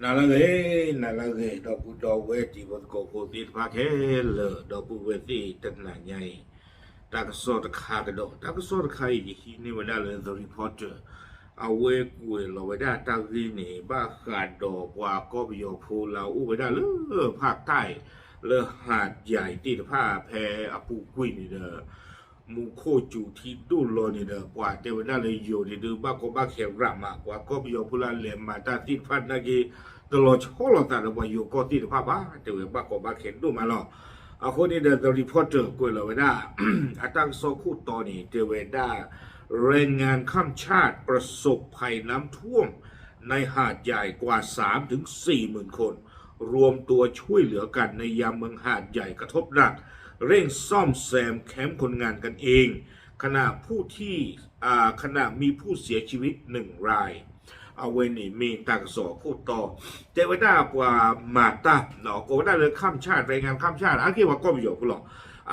နၤလၢအဂ့ၤ, နၤလၢအဂ့ၤ, ဒီပုၢ်ဒီဝဲၢ်တံၤဖိသကိးဖိသ့ၣ်တဖၣ်ခဲလၢာ်, ဒီပုၢ်ဝဲၢ်သ့ၣ်တနၤညါအံၤ, တၢ်ကစီၣ်တခါကဒီး, တၢ်ကစီၣ်တခါအံၤ ယဟံးန့ၢ်ဝဲဒၣ်လၢ The Reporter, အဝဲကွဲးလီၤဝဲဒၣ်တၢ်ဂ့ၢ်န့ၣ် ဘၣ်ဃးဒီးပှၤကီၢ်ပယီၤဖိလၢအအိၣ်ဝဲဒၣ်လၢ ဖးတၢ် လၢဟးယၤသ့ၣ်တဖၣ်ဖဲအပူၤကွံာ်န့ၣ်ဒီး မူခိၣ်စူၤထံဒိၣ်လီၤန့ၣ်ဒီး ပှၤတဲဝဲဒၣ်လၢယိၤန့ၣ်ဒုး ဘၣ်ကီဘၣ်ခဲရးမး, ပှၤကီၢ်ပယီၤဖိလၢအလဲၤမၤတၢ်သ့ၣ်တဖၣ်နာ်က့ တလီၤဆီလိာ်သးဒီးပှၤယိၤကီၢ်သ့ၣ်တဖၣ်ဘၣ်, တဲဝဲဘၣ်ကီဘၣ်ခဲဒိၣ်မးလီၤ. အဃိန့ၣ်ဒီး The Reporter ကွဲးလီၤဝဲဒၣ် အတၢ်ကစီၣ်ခိၣ်တီန့ၣ် တဲဝဲဒၣ် แรงงานข้ามชาติประสบภัยน้ำท่วมในหาดใหญ่กว่าสามถึงสี่หมื่นคน รวมตัวช่วยเหลือกันในยามเมืองหาดใหญ่กระทบหนัก เร่งซ่อมแซมแคมป์คนงานกันเอง ขณะผู้ที่ อ่า ขณะมีผู้เสียชีวิตหนึ่งราย အဝဲန့ၣ်မ့ၢ်တၢ်ကစီၣ်အခိၣ်တီ, တဲဝဲဒၣ်ပှၤမၤတၢ် ကိးဝဲဒၣ်လၢ ข้ามชาติ แรงงานข้ามชาติ အါက့ၢ်ပှၤကီၢ်ပယီၤဖိလီၤ.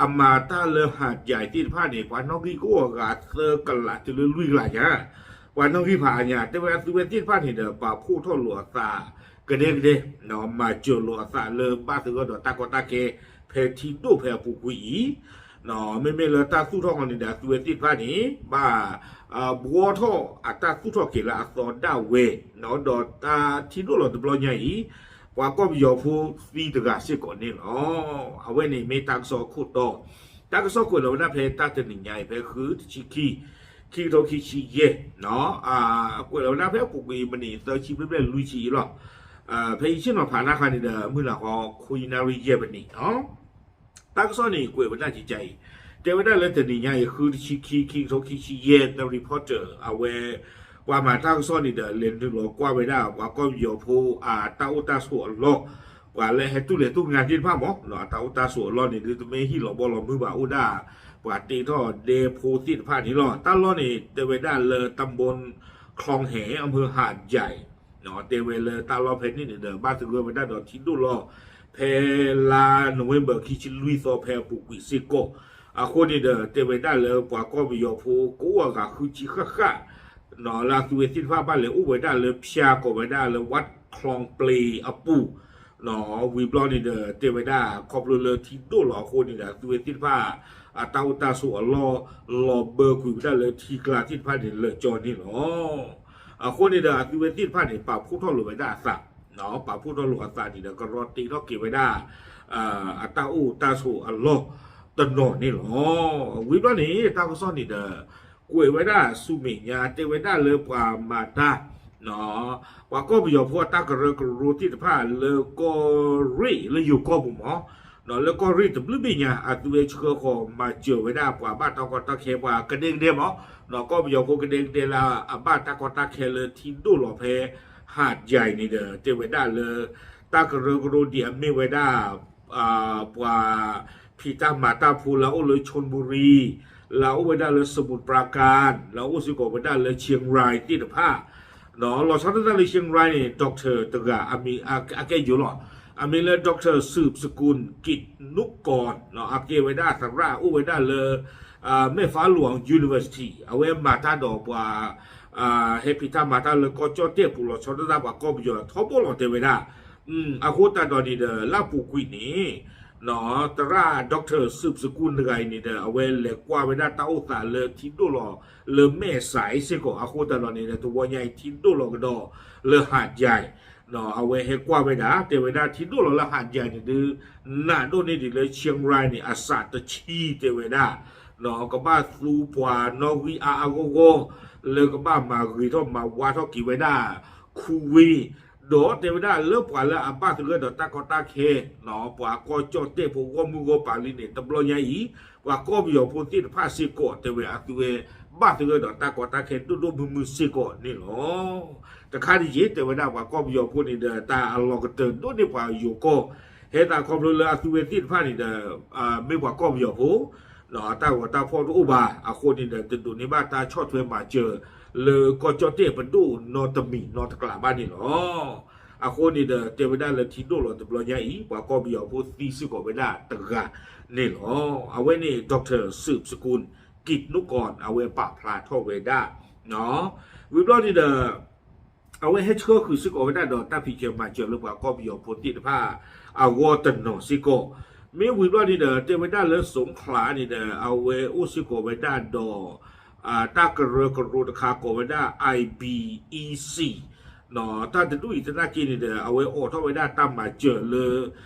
အမၤတၢ်လၢဟးယၤသ့ၣ်တဖၣ်န့ၣ် ပှၤနီၣ်ဂံၢ်ကအိၣ်အဂၤသၢကလးတုၤလၢလွံၢ်ကလးညါ, ပှၤနီၣ်ဂံၢ်ဖးအါညါ, တဲဝဲအသုဝဲသ့ၣ်တဖၣ်န့ၣ်ဒီး ပာ်ဖှိၣ်ထီၣ်လိာ်အသးကဒဲကဒဲ, မၤစၢၤလိာ်အသးလၢဘၣ်သဂၢၢ်ဒီးတၢ်ကီတၢ်ခဲ ဖဲထံဒိၣ်ဖဲအပူၤကွံာ်အံၤ မ့မ့ၢ်လၢတၢ်သူၣ်ထီၣ်ဃီန့ၣ်ဒီး အသုဝဲသ့ၣ်တဖၣ်န့ၣ် ဘၣ် ဘှီထီၣ်အတၢ်သူၣ်ထီၣ်က့ၤလၢအသီဒၣ်ဝဲ, ဒီးတၢ်ထံဒိၣ်လီၤတဘျီညါအံၤ ပှၤကီၢ်ပယီၤဖိသံတဂၤစ့ၢ်ကီးန့ၣ်လီၤ. အဝဲန့ၣ်မ့ၢ်တၢ်ကစီၣ်အခိၣ်တီ, တၢ်ကစီၣ်ကွဲးလီၤဝဲဒၣ်ဖဲတၢ်တနံၤညါအံၤ ဖဲဃုတဆံခံ, ခံကထိခံဆံယဲၢ်, ကွဲးလီၤဝဲဒၣ်ဖဲအပူၤကွံာ်မံးနံးသၢဆံဘျဲၣ်ဘျဲၣ်လွံၢ်ဆံအံၤလီၤ. ဖဲယဆ့ၣ်နီၤဖးတၢ်ခါန့ၣ်ဒီး မုၢ်နၤဃီ ခွံနၣ်ရံၣ်ယဲၢ်မံးနံး တၢ်ကစီၣ်န့ၣ် ကွဲးဝဲဒၣ်ကကါအံၤ, တဲဝဲဒၣ်လၢတနံၤညါအံၤ ဃုတဆံခံ ခံကထိခံဆံယဲၢ် The Reporter အဝဲ ပှၤမၤတၢ်ကစီၣ်န့ၣ်ဒီး လဲၤနုာ်လီၤကွၢ်ဝဲဒၣ် ပှၤကီၢ်ပယီၤဖိအတၢ်အိၣ်တၢ်ဆိးအလီၢ်, ပှၤလၢဟဲတူၢ်လဲၤတူၢ်ငါသ့ၣ်တဖၣ်မး, အတၢ်အိၣ်တၢ်ဆိးအလီၢ်န့ၣ်ဒုး တမ့ၢ်ဟံၣ်လီၤဘီလီၤမုၢ်ဘၣ်, အိၣ်ဒၣ် ပှၤတ့ထီၣ်ဒဲဖိသ့ၣ်တဖၣ်န့ၣ်လီၤ. တၢ်လီၢ်န့ၣ် တဲဝဲဒၣ်လၢ ตำบลคลองแห อำเภอหาดใหญ่ တဲဝဲလၢတၢ်လီၢ်ဖဲန့ၣ်န့ၣ်ဒီး ဘၣ်သဂၢၢ်ဝဲဒၣ်ဒီးထံဒိၣ်လီၤ ဖဲလါ November ခံဆံလွံၢ်သီ ဖဲအပူၤကွံာ်စ့ၢ်ကီး, အဃိန့ၣ်ဒီး တဲဝဲဒၣ်လၢပှၤကီၢ်ပယီၤဖိကအိၣ်အဂၤဃုဆံဃၣ်ဃၣ်, လၢအသုဝဲသ့ၣ်တဖၣ်ဘၣ်လဲၤအိၣ်ဝဲဒၣ်လၢဖၠါ ကိးဝဲဒၣ်လၢ ဝးချီပျ့ၤအပူၤ ဝံၤဘျီန့ၣ်ဒီး တဲဝဲဒၣ်ခီဖျိလၢထံဒိၣ်လီၤအဃိန့ၣ်ဒီး အသုဝဲသ့ၣ်တဖၣ် အတၢ်အိၣ်တၢ်ဆိးအလီၢ် လီၤဘၢကွံာ်ဝဲဒၣ်လၢထံကျါသ့ၣ်တဖၣ်န့ၣ် လၢာ်ကၠီန့ၣ်လီၤ. အဃိန့ၣ်ဒီး အသုဝဲသ့ၣ်တဖၣ်န့ၣ် ပာ်ဖှိၣ်ထီၣ်လိာ်ဝဲဒၣ်အသး, ပာ်ဖှိၣ်ထီၣ်လိာ်အသးန့ၣ်ဒီး ကရီတ့ထီၣ်က့ၤဝဲဒၣ် အတၢ်အိၣ်တၢ်ဆိးအလီၢ်တနီၤန့ၣ်လီၤ. ဝံၤဘျီန့ၣ် တၢ်ကစီၣ်န့ၣ်ဒီး ကွဲးဝဲဒၣ်ဆူမဲာ်ညါ တဲဝဲဒၣ်လၢပှၤမၤတၢ် ပှၤကီၢ်ပယီၤဖိအတၢ်ကရၢကရိသ့ၣ်တဖၣ်လၢကီၢ်ရ့ၣ် လၢယိၤကီၢ်ပူၤမး, လၢကီၢ်ရ့ၣ်တဘျုးဘ့ၣ်ညါ အသုဝဲဆှၢဃီၤမၤစၢၤဝဲဒၣ်ပှၤဘၣ်တၢ်ကီတၢ်ခဲ ပှၤကဒဲကဒဲမး, ကီၢ်ပယီၤဖိကဒဲကဒဲလၢအဘၣ်တၢ်ကီတၢ်ခဲလၢထံဒိၣ်လီၤဖဲ ဟးယၤန့ၣ်ဒီး တဲဝဲဒၣ်လၢ တၢ်ကရၢကရိဒ်အမ့ၢ်ဝဲဒၣ် ပှၤဖံးတၢ်မၤတၢ်ဖိလၢအအိၣ်လၢ ชลบุรี လၢအအိၣ်ဝဲဒၣ်လၢ สมุทรปราการ လၢအအိၣ်စ့ၢ်ကီးဝဲဒၣ်လၢ เชียงราย သ့ၣ်တဖၣ်, လီၤဆီဒၣ်တၢ်လၢ เชียงราย န့ၣ် doctor တဂၤ အမံၤအကဲယိၤလီၤ. အမံၤလၢ doctor สืบสกุลกิจนุกร အကဲဝဲဒၣ်သရၣ်အိၣ်ဝဲဒၣ်လၢ แม่ฟ้าหลวง University အဝဲမၤတၢ်ဒီးပှၤ ဟဲဖံးတၢ်မၤတၢ်လၢကီၢ်ကၠီၣ်တဲၣ်ပူၤ လီၤဆီဒၣ်တၢ်ပှၤကီၢ်ပယီၤထီဘိလီၤ တဲဝဲဒၣ်. အဃိသတးဒီးန့ၣ်ဒီး လၢအပူၤကွံာ်န့ၣ် သရၣ် doctor สืบสกุล တဂၤအံၤန့ၣ်ဒီး အဝဲလဲၤကွၢ်ဝဲဒၣ်တၢ်အိၣ်သးလၢထံဒိၣ်လီၤလၢ แม่สาย စ့ၢ်ကီး အဃိသတးဒီးန့ၣ်ဒီး တဝီညါအံၤထံဒိၣ်လီၤကဒီးလၢ หาดใหญ่ အဝဲဟဲကွၢ်ဝဲဒၣ် တဲဝဲဒၣ်ထံဒိၣ်လီၤလၢ หาดใหญ่ န့ၣ်ဒုး နးဒိၣ်န့ၢ်ဒံးလၢ เชียงราย န့ၣ် အစးတဆံ တဲဝဲဒၣ် ကဘၣ်သူပှၤနီၣ်ဂံၢ်အါအါဂီၢ်ဂီၢ် လၢကဘၣ်မၤဂ့ၤထီၣ်မၤဝါထီၣ်က့ၤဝဲဒၣ် ခူဝ့ ဒီးတဲဝဲဒၣ်လၢပှၤလၢအဘၣ်သဂၢၢ်ဒီးတၢ်ကီတၢ်ခဲ ပှၤကီၢ်ကၠီၣ်တဲၣ်ဖိဂီၢ်မုၢ်ဂီၢ်ပၤလံန့ၣ် တဘျီညါအံၤ ပှၤကီၢ်ပယီၤဖိသ့ၣ်တဖၣ်စ့ၢ်ကီး တဲဝဲအသုဝဲ ဘၣ်သဂၢၢ်ဒီးတၢ်ကီတၢ်ခဲဒိၣ်ဒိၣ်မုၢ်မုၢ်စ့ၢ်ကီးန့ၣ်လီၤ. တခါတယံာ် တဲဝဲဒၣ်ပှၤကီၢ်ပယီၤဖိန့ၣ်ဒီး တၢ်အလီၢ်ကတၢၢ်ဒိၣ်န့ၢ်ပှၤယိၤကီၢ် ဟဲသးခီဖျိလၢအသုဝဲသ့ၣ်တဖၣ်န့ၣ်ဒီး မ့ၢ်ပှၤကီၢ်ပယီၤဖိ တၢ်ဂီၤတၢ်ဖီၣ်တအိၣ်ဘၣ် အဃိန့ၣ်ဒီး တဒိးန့ၢ်ဘၣ်တၢ်ဆီၣ်ထွဲမၤစၢၤ လၢကီၢ်ကၠီၣ်တဲၣ်ပဒိၣ်နီတမံၤနီတကျးဘၣ်န့ၣ်လီၤ. အဃိန့ၣ်ဒီး တဲဝဲဒၣ်လၢထံဒိၣ်လီၤတဘျီညါအံၤ ပှၤကီၢ်ပယီၤဖိသံစ့ၢ်ကီးဝဲဒၣ်တဂၤန့ၣ်လီၤ. အဝဲန့ၣ် doctor สืบสกุลกิจนุกร အဝဲပာ်ဖျါထီၣ်ဝဲဒၣ် ဝံၤဘျီန့ၣ်ဒီး အဝဲဟဲဆှၢဃုာ်စ့ၢ်ကီးဝဲဒၣ်ဒီးတၢ်ဖံးစၢၤမၤစၢၤလၢပှၤကီၢ်ပယီၤဖိသ့ၣ်တဖၣ်အဂီၢ်တနီၤစ့ၢ်ကီး. မ့ၢ်ဝံၤဘျီန့ၣ်ဒီး တဲဝဲဒၣ်လၢ စူခလး န့ၣ်ဒီး အဝဲအိၣ်စ့ၢ်ကီးဝဲဒၣ်ဒီး တၢ်ကရၢကရိတခါကိးဝဲဒၣ် I B E C တၢ်တဒူၣ်အံၤသနာ်က့န့ၣ်ဒီး အဝဲအိးထီၣ်ဝဲဒၣ်တၢ်မၤစၢၤလၢ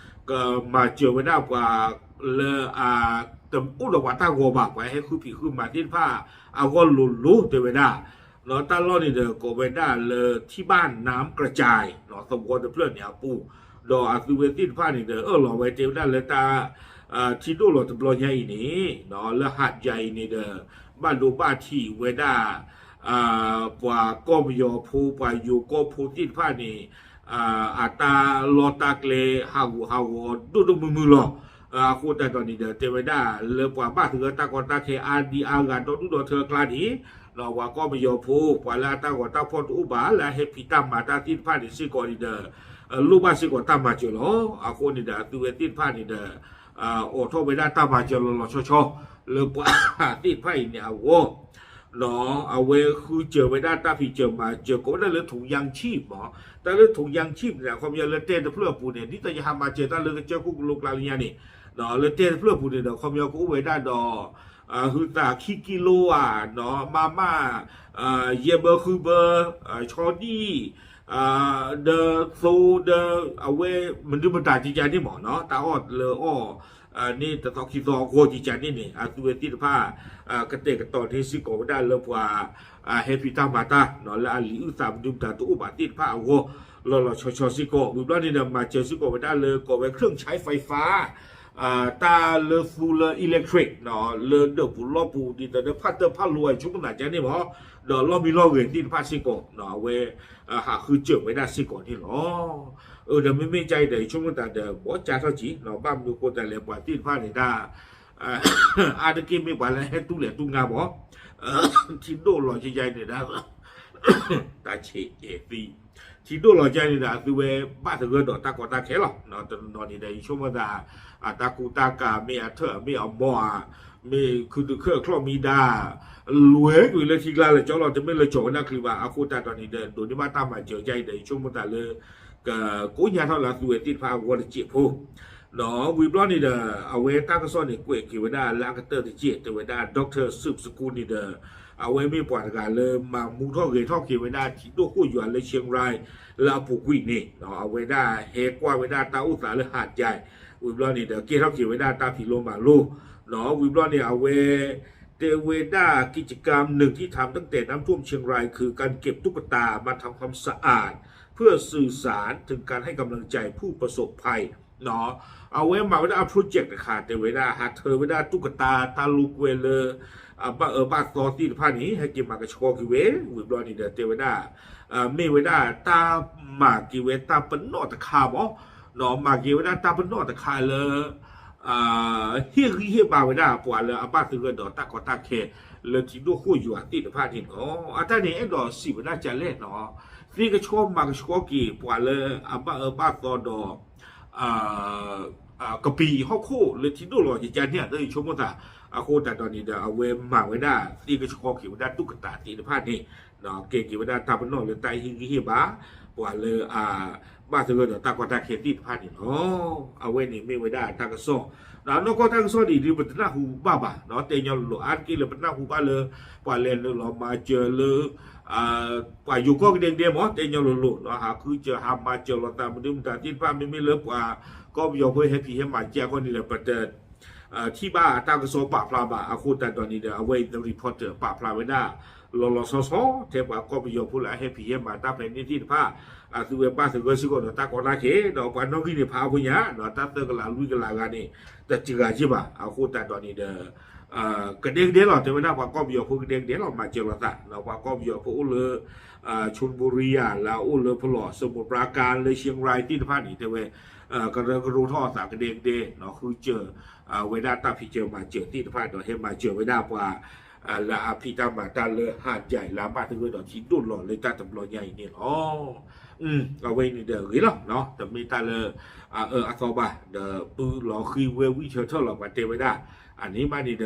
ကမၤစၢၤဝဲဒၣ်ပှၤလၢ တအိၣ်ဒီးပှၤတၢ်ဂီၤဘၣ် ပှၤဟဲဃုဖံးဃုမၤသ့ၣ်တဖၣ်အဂီၢ်လိၤလိၤတဲဝဲဒၣ်. တၢ်လီၢ်န့ၣ်ဒီး ကိးဝဲဒၣ်လၢ ထံဘၣ်နၢမ်ကစၢၢ် သဝီတဖျၢၣ်န့ၣ်အပူၤ, ဒီးအသုဝဲသ့ၣ်တဖၣ်န့ၣ်ဒီး အၢၣ်လီၤဝဲတဲဝဲဒၣ်လၢတၢ် ထံဒိၣ်လီၤတဘျီညါအံၤန့ၣ် လၢဟးယၤအံၤန့ၣ်ဒီး ဘၣ်ဒိဘၣ်ထံးဝဲဒၣ် ပှၤကီၢ်ပယီၤဖိ ပှၤယိၤကီၢ်ဖိသ့ၣ်တဖၣ်န့ၣ် အတၢ်လီၢ်တၢ်ကျဲဟးဂူာ်ဟးဂီၤဒိၣ်ဒိၣ်မုၢ်မုၢ်လီၤ. အဃိသတးဒီးန့ၣ်ဒီး တဲဝဲဒၣ်လၢပှၤဘၣ်သဂၢၢ်တၢ်ကီတၢ်ခဲအါဒံအါဂၤဒီဒူၣ်ဒီထၢအကျါန့ၣ် ပှၤကီၢ်ပယီၤဖိ ပှၤလၢအတၢ်ဂီၤတၢ်ဖီၣ်တအိၣ်ဘၣ် လၢအဟဲဖံးတၢ်မၤတၢ်သ့ၣ်တဖၣ်န့ၣ်စ့ၢ်ကီးန့ၣ်ဒီး လိၣ်ဘၣ်စ့ၢ်ကီးတၢ်မၤစၢၤလီၤ. အဃိန့ၣ်ဒီး အသုဝဲသ့ၣ်တဖၣ်န့ၣ်ဒီး အိးထီၣ်ဝဲဒၣ်တၢ်မၤစၢၤလီၤလီၤဆီဆီ လၢပှၤသ့ၣ်တဖၣ်အံၤန့ၣ်အဂီၢ် အဝဲဃုစၢၤဝဲဒၣ်တၢ်ဖံးစၢၤမၤစၢၤ ကိးဝဲဒၣ်လၢ ထုင်ယန်းชีพ မး, တၢ်လၢ ထုင်ယန်းชีพ န့ၣ် အခီပညီလၢတဲတဖျၢၣ်အပူၤန့ၣ် ဒ်သိးယဟးမၤစၢၤတၢ်လၢကစၢၢ်ခိၣ်ကလိကျါလၢညါန့ၣ် လၢတဲတဖျၢၣ်အပူၤန့ၣ်ဒီး အခီပညီကအိၣ်ဝဲဒၣ်ဒီး ဟုသးခံကံလိဧါ, မမ ယဲၢ်ဘၢဃုဘၢ, ဆီဒံၣ် ဒီးသိဒီး အဝဲမနုၤမတၤကကန့ၣ်မး တၢ်အီၣ်လၢအီၣ်န့ၣ် တသီခံသီအဂီၢ်ကကန့ၣ်န့ၣ် အသုဝဲသ့ၣ်တဖၣ် ကတဲာ်ကတီၤန့ၢ်စ့ၢ်ကီးဝဲဒၣ်လၢပှၤ ဟဲဖံးတၢ်မၤတၢ် လၢအလံာ်အုၣ်သးမနုၤမတၤတအိၣ်ဘၣ်သ့ၣ်တဖၣ်အဂီၢ် လီၤလီၤဆီဆီစ့ၢ်ကီး. ဝံၤဘျီန့ၣ်ဒီး မၤစၢၤစ့ၢ်ကီးဝဲဒၣ်လၢကိးဝဲ เครื่องใช้ไฟฟ้า တၢ်လၢသူလၢ electric လၢဒၢးပူၤလီၢ်ပူၤ ဒ်သိးဒီးဖးတၢၢ်ဖးလိၤအဆိကမိၣ်သးကန့ၣ်မး ဒီးလီၢ်မံလီၢ်ဂဲၤသ့ၣ်တဖၣ်စ့ၢ်ကီး အဝဲ ဟးဃုစၢၤဝဲဒၣ်စ့ၢ်ကီးန့ၣ်လီၤ. အၢ ဒီးမ့မ့ၢ်ကါအံၤဒီး ယဆိကမိၣ်သးဒီး ဘီကၢ်ထီၣ်က့ၤ ဘၣ်မနုၤဃိသတးလဲၣ် ပှၤသ့ၣ်တဖၣ်န့ၣ်တၢ် အါတက့ၢ်မ့ၢ်ပှၤလၢဟဲတူၢ်လဲၤတူၢ်ငါမး ထံဒိၣ်လီၤကကန့ၣ်ဒီး တၢ်ဆံးအဲၣ်သံ ထံဒိၣ်လီၤကကန့ၣ်ဒီး အသုဝဲဘၣ်သဂၢၢ်ဒီးတၢ်ကီတၢ်ခဲလီၤ. တနီၤနီၤန့ၣ်ဒီး ယဆိကမိၣ်သး အတၢ်ကူတၢ်ကၤ မ့ၢ်အထၢၣ်မ့ၢ်အမီၢ်ဧါ မ့ၢ်ခုတခၢၣ်ချီၣ်မံဒါ လဲၤကွံာ်လၢထံကျါလၢာ်ကၠီလီၤ တမ့ၢ်လၢကၠီၤဝဲဒၣ်ချံဘၣ်. အဃိသတးဒီးန့ၣ်ဒီး ဒိးန့ၢ်ဘၣ်တၢ်မၤစၢၤကါအံၤဒီး ယဆိကမိၣ်သးလၢ ကကိညါထီၣ်လၢအသုဝဲသ့ၣ်တဖၣ်အဂီၢ်တစဲးဖိ ဒီးဝံၤဘျီန့ၣ်ဒီး အဝဲတၢ်ကစီၣ်န့ၣ် ကွဲးက့ၤဝဲဒၣ်လၢအကတၢၢ်တစဲး တဲဝဲဒၣ် Doctor Seup Sku န့ၣ်ဒီး အဝဲမ့ၢ်ပှၤတဂၤလၢမၤမူထီၣ်ဂဲၤထီၣ်က့ၤဝဲဒၣ်ထံဒိၣ်ခိၣ်ယွၤလၢ Chiang Rai လၢအပူၤကွံာ်န့ၣ် အဝဲဒၣ်ဟဲကွၢ်ဝဲဒၣ်တၢ်အိၣ်သးလၢ ဟးကၠဲး ဝံၤဘျီန့ၣ်ဒီး ကဲထီၣ်က့ၤဝဲဒၣ်တၢ်ဖံးလိမၤလိ ဒီးဝံၤဘျီန့ၣ် အဝဲ တဲဝဲဒၣ် กิจกรรมหนึ่งที่ทำตั้งแต่น้ำท่วมเชียงรายคือการเก็บตุ๊กตามาทำความสะอาด เพื่อสื่อสารถึงการให้กำลังใจผู้ประสบภัย အဝဲမၤဝဲဒၣ်အ project တခါ တဲဝဲဒၣ် ဟးထၢဝဲဒၣ် ตุ๊กตา တၢ်လိာ်ကွဲလၢ အဘၣ်အၢဘၣ်သီသ့ၣ်တဖၣ်န့ၣ် ဟဲက့ၤမၤကဆှီက့ၤဝဲ ဝံၤဘျီန့ၣ်ဒီး တဲဝဲဒၣ် မ့ၢ်ဝဲဒၣ်တၢ်မၤက့ၤဝဲတၢ်ပနီၣ်တခါမး မၤက့ၤဝဲဒၣ်တၢ်ပနီၣ်တခါလၢ ဟ့ၣ်ဂံၢ်ဟ့ၣ်ဘါဝဲဒၣ်ပှၤလၢအဘၣ်သဂၢၢ်ဒီးတၢ်ကီတၢ်ခဲ လၢထံဒိၣ်ခိၣ်ယွၤသ့ၣ်တဖၣ်န့ၣ်လီၤ. အတၢ်န့ၣ်အဲၣ်ဒိးစံးဝဲဒၣ်ကလဲၣ်နီၤ သ့ကဆှီမၤကဆှီက့ၤပှၤလၢအဘၣ်အၢဘၣ်သီဒီး ကပံာ်ဟီၣ်ခိၣ်လၢထံဒိၣ်လီၤကကန့ၣ် အတၢ်ယဆိကမိၣ်သး အဃိသတးဒီးန့ၣ်ဒီး အဝဲမၤဝဲဒၣ်သ့ကဆှီက့ၤဝဲဒၣ် ตุ๊กตา သ့ၣ်တဖၣ်န့ၣ် ကဲက့ၤဝဲဒၣ်တၢ်ပနီၣ်လၢတၢ်ဟ့ၣ်ဂံၢ်ဟ့ၣ်ဘါ ပှၤလၢအဘၣ်သဂၢၢ်ဒီးတၢ်ကီတၢ်ခဲသ့ၣ်တဖၣ်န့ၣ်လီၤ. အဝဲန့ၣ်မ့ၢ်ဝဲဒၣ်တၢ်ကစီၣ် နီၢ်ကီၢ်တၢ်ကစီၣ်ဒ်အံၤ ပတနၢ်ဟူဘၣ်ဘၣ် တဲညီလိၤလိၤ အါတက့ၢ်လၢပနၢ်ဟူဘၣ်လၢ ပှၤလဲၤနုာ်လီၤမၤစၢၤလၢ ပှၤယိၤကီၢ်ကဒဲကဒဲမး တဲညီလိၤလိၤ ဟးဃုစၢၤဟးမၤစၢၤလိာ်သးမနုၤမတၤသ့ၣ်တဖၣ် မ့မ့ၢ်လၢပှၤကီၢ်ပယီၤဖိဟဲဖံးဟဲမၤစၢၤအဂီၢ်န့ၣ်ဒီး ပတ ထံၣ်ဘၣ်တၢ်ကစီၣ်ပာ်ဖျါဘၣ် အဃိသတးဒီးန့ၣ်ဒီး အဝဲအံၤ The Reporter ပာ်ဖျါဝဲဒၣ် လီၤလီၤဆီဆီ ထဲပှၤကီၢ်ပယီၤဖိလၢအဟဲဖံးဟဲမၤတၢ်ဖဲန့ၣ်သ့ၣ်တဖၣ် အသုဝဲဘၣ်သဂၢၢ်စ့ၢ်ကီးဒီးတၢ်ကီတၢ်ခဲ ဒီးပှၤနီၣ်ဂံၢ်န့ၣ်ဖးအါဖိညါ ဒီးတၢ်သၢကလးလွံၢ်ကလးဂၤန့ၣ် တစှၤက့ဘၣ် အဃိသတးဒီးန့ၣ်ဒီး ကဒဲကဒဲလီၤ တဲဝဲဒၣ်ပှၤကီၢ်ပယီၤဖိကဒဲကဒဲလီၤ မၤစၢၤလိာ်သး ပှၤကီၢ်ပယီၤဖိအိၣ်လၢ ชลบุรี ယၤ လၢအအိၣ်လၢဖဲလဲၣ် สมุทรปราการ လၢ เชียงราย သ့ၣ်တဖၣ်န့ၣ် တဲဝဲ ကရၢကရိထီၣ်အသးကဒဲကဒဲ ဃုစၢၤ ဝဲဒၣ်တၢ်ဖံးစၢၤမၤစၢၤသ့ၣ်တဖၣ်ဒီး ဟဲမၤစၢၤဝဲဒၣ်ပှၤ လၢအဖံးတၢ်မၤတၢ်လၢဟးကၠဲး လၢအဘၣ်သဂၢၢ်ဒီးထံဒိၣ်လီၤလၢတၢ်တဘျီညါအံၤန့ၣ်လီၤ. အဝဲအံၤန့ၣ်ဒီးဂ့ၤလီၤ တမ့ၢ်တၢ်လၢ အအၢအသီဘၣ် ဒီးပုၢ်လီၤဃံဝဲဝံၣ်ဆၢထၢၣ်လီၤ ပှၤတဲဝဲဒၣ် အန့ၣ်ဘၣ်န့ၣ်ဒီး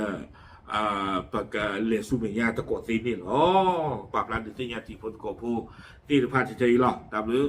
ပကလဲၤဆူမဲာ်ညါတကိးသ့န့ၣ်လီၤ. ပာ်ဖျါဒုးသ့ၣ်ညါတံၤဖိသကိးဖိသ့ၣ်တဖၣ်ထဲအံၤလီၤ. တၢ်ဘျုး